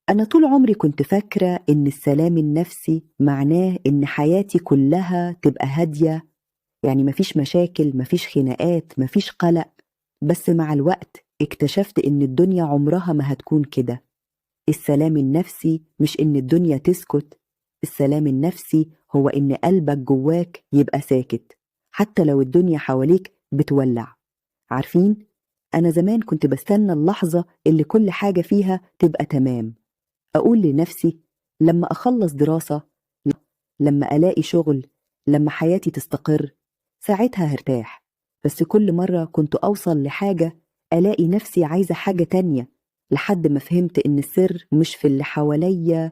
أنا طول عمري كنت فاكرة إن السلام النفسي معناه إن حياتي كلها تبقى هادية، يعني مفيش مشاكل، مفيش خناقات، مفيش قلق. بس مع الوقت اكتشفت إن الدنيا عمرها ما هتكون كده. السلام النفسي مش إن الدنيا تسكت، السلام النفسي هو إن قلبك جواك يبقى ساكت حتى لو الدنيا حواليك بتولع. عارفين؟ أنا زمان كنت بستنى اللحظة اللي كل حاجة فيها تبقى تمام. أقول لنفسي لما أخلص دراسة، لما ألاقي شغل، لما حياتي تستقر، ساعتها هرتاح. بس كل مرة كنت أوصل لحاجة ألاقي نفسي عايزة حاجة تانية، لحد ما فهمت إن السر مش في اللي حواليا،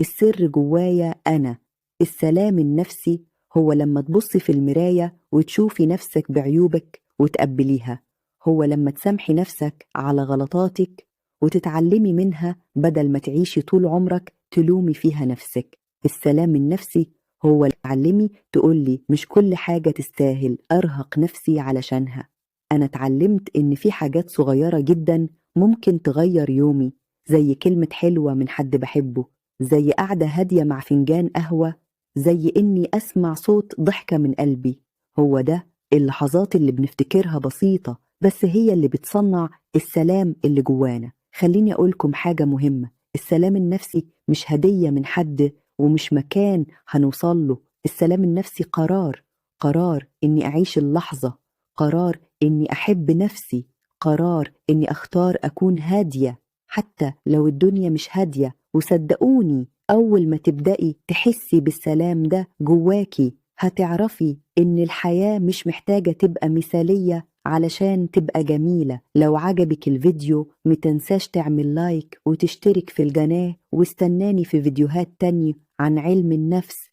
السر جوايا أنا. السلام النفسي هو لما تبصي في المراية وتشوفي نفسك بعيوبك وتقبليها، هو لما تسامحي نفسك على غلطاتك وتتعلمي منها بدل ما تعيشي طول عمرك تلومي فيها نفسك. السلام النفسي هو اللي تعلمي تقولي مش كل حاجة تستاهل أرهق نفسي علشانها. أنا اتعلمت إن في حاجات صغيرة جدا ممكن تغير يومي، زي كلمة حلوة من حد بحبه، زي قعدة هادية مع فنجان قهوة، زي إني أسمع صوت ضحكة من قلبي. هو ده اللحظات اللي بنفتكرها بسيطة، بس هي اللي بتصنع السلام اللي جوانا. خليني أقولكم حاجة مهمة، السلام النفسي مش هدية من حد ومش مكان هنوصل له. السلام النفسي قرار، قرار إني أعيش اللحظة، قرار إني أحب نفسي، قرار إني أختار أكون هادية حتى لو الدنيا مش هادية. وصدقوني أول ما تبدأي تحسي بالسلام ده جواكي هتعرفي إن الحياة مش محتاجة تبقى مثالية علشان تبقى جميلة. لو عجبك الفيديو متنساش تعمل لايك وتشترك في القناة، واستناني في فيديوهات تانية عن علم النفس.